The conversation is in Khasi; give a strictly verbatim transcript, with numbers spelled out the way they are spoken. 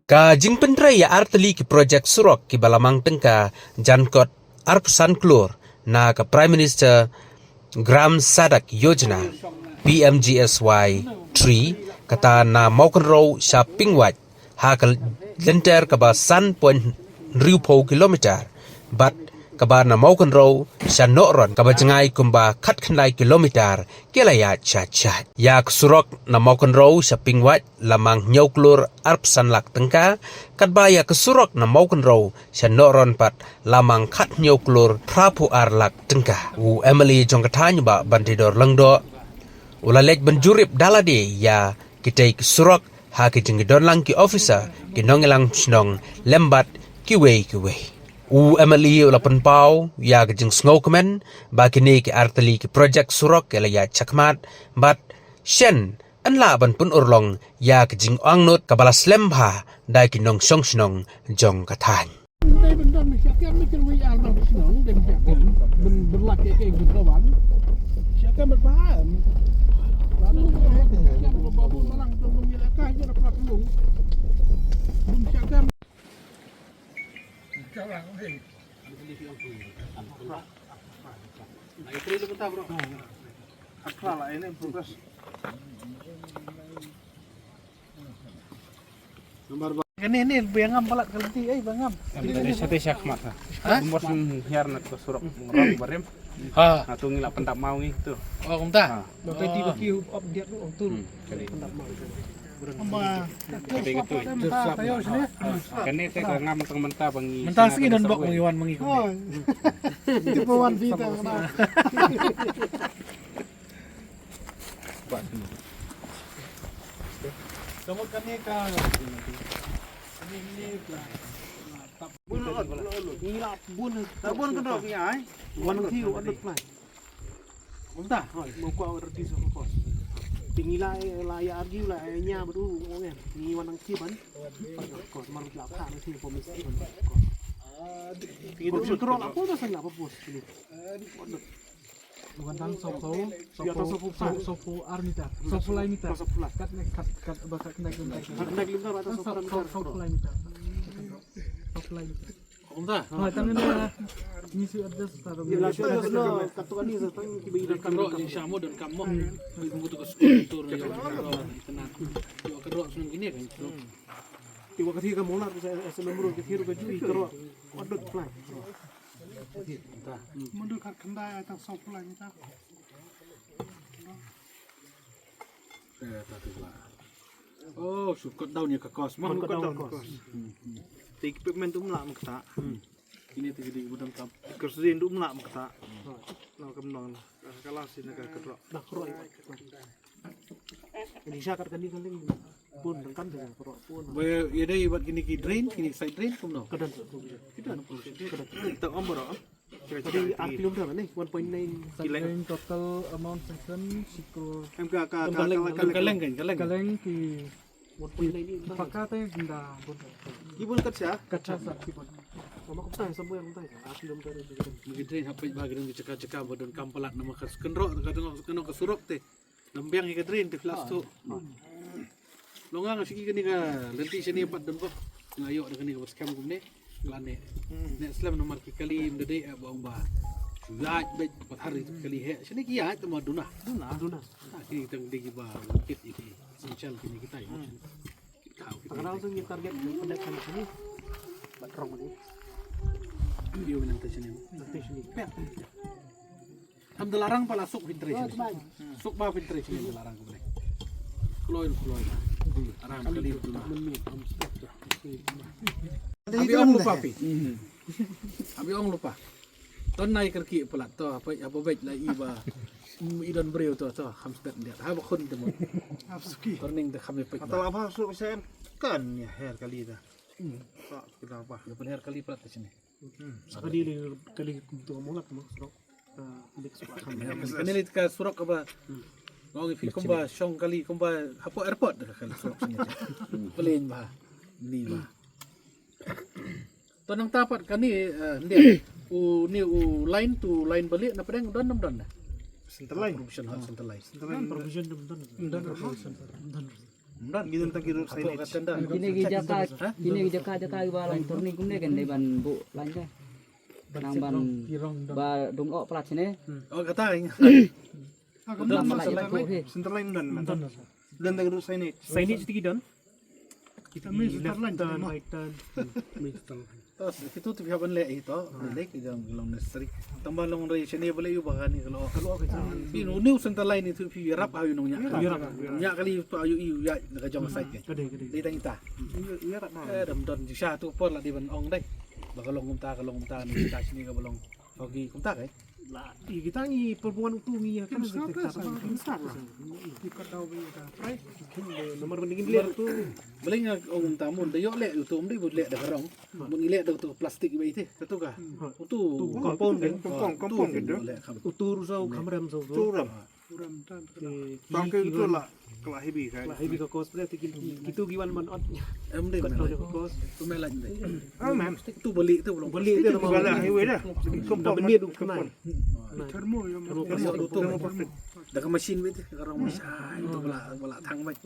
Ka jingpyntrei ïa artylli ki projek surok kiba la mang tyngka jan kot arphew san klur na ka Prime Minister Gram Sadak Yojana, P M G S Y three, kata na Mawkynrew sha Pingwait ha ka lynter kaba san point hynriewphew kilometer, bad kaba na Mawkynrew sha Nohron kaba jngai kumba khatkhyndai kilometer, ki la ïaid sha jait. Ïa ka surok na Mawkynrew sha Pingwait la mang hynñiew klur arphew san lak tyngka, katba ïa ka surok na Mawkynrew sha Nohron pat la mang khathynñiew klur phraphew ar lak tyngka. U M L A jong ka thaiñ Bah Bantidor Lyngdoh u la leit ban jurip da lade ïa kitei ki surok ha ki jingdonlang ki officer, ki nongïalam shnong lem bad kiwei kiwei. U M L A u la pynpaw ïa ka jingsngewkmen ba kine ki artylli ki projek surok ki la ïaid shakhmat bad shen yn lah ban pynurlong ïa ka jingangnud kaba la slem bha da ki nongshong shnong jong ka thaiñ. Kane ne biang ngam palat ka lynti, eh, biang ngam. Kane sate shakhmat ha. Ha? Kumba sum hiar na ka surok ngrong barim. Ha. Ha, tu ngi la pyndap maw ngi tu. Oh, kumta. Ha. Ba kai ti ba ki up diat tu, oh, tu. Hmm, kane. Pyndap maw. Kane tu. Kane te ka ngam tang mynta ba ngi. Mynta sngi don bok ngi wan ma ngi. Oh. Ti ba wan vita. Samut kane ka. Bun, bun, bun. Bun ka dok ni ai. Wan ki wan dok plan. Kumta. Hoi, mo ko order ti so ko. Ti ngi la, la ïa argue la ïa nya badu ngong. Ngi wan nang ki ban. Ko mar la pha na ti ko mis ki ban. Ti do sutro la ko da sang la pos ni. Wan tang sopho, sopho, sopho ar meter. Sopho lai meter. Sopho lai. Kat ne, kat, kat, ba kat ne, kat ne. Kat ne, kat ne, ba ta sopho ar meter. Sopho lai meter. Sopho lai meter. Kumta. Ha, tang ne, ni si adjust ta. Ïa la shu adjust no, kat tu ani sa tang ki ba ida kan. Ro ni shamu dan kamu. Bi mutu ka skul tur yo. Yo ka ro sun gini kan. Ti wa ka thi ka mola sa sa nombor ka thi ro ka jui ka ro. Wadot plan. Mundur khat khyndai ai tang sawphew lai meter. Eh, ta tu la. Oh, shu cut down ïa ka cost. Mang cut down cost. Hmm, hmm. Te equipment um lah makta. Hmm. Ini te jadi budang kam. Kersdin um lah makta. Hmm. Nah, kam nong. Ka la sini ka kedrok. Dah kedrok. Ni sha kat kani kan leng bun kan de pro pun. Ba ïa dei bad kini ki drain, kini side drain kumno? Ka don tu. Kita nak provision. Ka don. Tak ambar ah. Tadi arti lum dah ni one point nine. Side drain total amount sanction shikor. Em ka ka ka ka leng kan, ka leng. Ka leng ki one point nine ni. Paka te nda bun. Ki bun kat sha? Kat sha sa ki bun. Mama ko tai sampai yang tai. Arti lum dah ni. Ki drain hapit ba ki don ki jaka-jaka ba don kam palat nama ka skenro ka don ka surok te. Nambiang ïa ka drain te flash tu. Long nga shu i kane ka lynti shane pat don bok. Nga ïoh da kane ka ba skhem kumne. Lane. Ne slem namar ki kali ym da dei ba ong ba. Ïaid beit pathar ïa ki kali he. Shane ki ïaid tama duna. Duna. Duna. Ha, ki tang dei ki ba kit ïa ki. Essential kine kita ïa. Ki khaw ki. Tang nang sung ïa target ïa pendek kan shane. Bat rong ni. Ïa nang te shane. Nang te shane. Pek. Tham da larang pala suk pyntrei sini. Suk ba pyntrei sini da larang kumne. Kloi kloi. Aram kali tu. Abi ong lupa pi. Abi ong lupa. Ton nai kerki pelat to apa apa bej la i ba. I don breu to to kham stet dia. Ha ba khun te mo. Turning te kham pej. Kata la ba suk sen kan ya her kali da. Tak kita apa. Ya pun her kali pelat te sini. Sa kali li kali tu mo lat mo surok. Kane li ka surok kaba ngi phi kumba shong kali kumba hapoh airport da ka kali surok sini. Plane ba ni ba. To nang tapat kane, eh, ni u ni u line to line balik na pdeng don nam don. Central line. Provision ha central line. Central line provision nam don. Don provision. Don. Ngi don tang ki road signage. Kine ki jaka, kine ki jaka, jaka ki ba lain turning kumne kan dei ban buh lain ka. Nang ban ba dum ok plat sini. Oh, kata ini. Dum plat sini. Center line don. Don tang road signage. Signage tiki don. Kita main center line, left turn, right turn. To, kitu tu phi hap ban leh ito, leh ki jong long necessary. Tang ba long re shane ba leh ïa u ba kane ka long. Phi nu new center line itu phi ïarap ha u nongñiah. Ïarap. Nongñiah kali to ïa u, ïa na ka jong side. Ka dei, ka dei. Dei tang ita. Ïarap na. Eh, dam don ji sha tu por la dei ban ong dei. Ba ka long kumta, ka long kumta, ni kita shane ka ba long. Oke, kumta kai. La, i kita ngi perbuan utu ngi ya kan. Ki kat daw ba ïa ka. Right. Nomor ban ngi leh utu. Balei nga ong kumta, mun da ïoh leh utu, um dei bud leh da ka rong. Mun ngi leh da utu plastik ba ite, katu ka. Utu. Compound kan. Compound, compound kan. Utu rusa u khamram sa utu. Utu ram. Tang ke utu la, ka la heavy ka. La heavy ka cost, berarti ki, ki, kitu ki wan man ot. Em dei. Kat men. Ka cost. Tu men lain dei. Ah, men. Tu balik tu belum. Balik tu balik highway dah. Compound. Balik tu kena. Thermo yang. Thermo plastik. Dah ke mesin bit, ke orang mesin. Tu bala, bala thang bit.